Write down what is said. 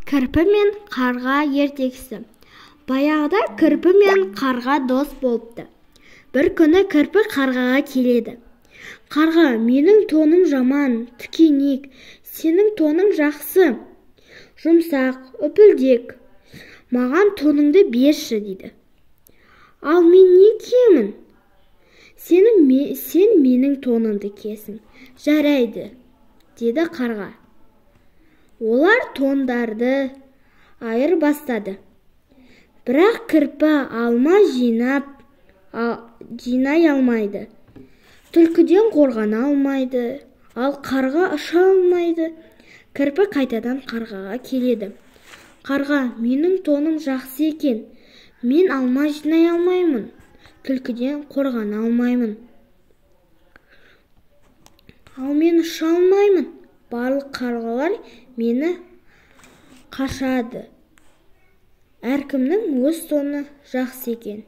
Кірпі мен қарға ертегісі. Баяғыда кірпі мен қарға дос болыпты. Бір күні кірпі қарғаға келеді. Қарға, менің тоным жаман, тікенек, сенің тоның жақсы, жұмсақ, үпілдек. Маған тоныңды берші, дейді. Ал мен не киемін? Сен менің тонымды киесің. Жарайды, деді қарға. Олар тондарды айырбастады. Бірақ кірпі алма жинай алмайды. Түлкіден қорғана алмайды, ал қарға ұша алмайды. Кірпі қайтадан қарғаға келеді. Қарға, менің тоным жақсы екен. Мен алма жинай алмаймын, түлкіден қорғана алмаймын. Ал мен ұша алмаймын. Барлық қарғалар мені қашады. Әркімнің өз тоны жақсы екен.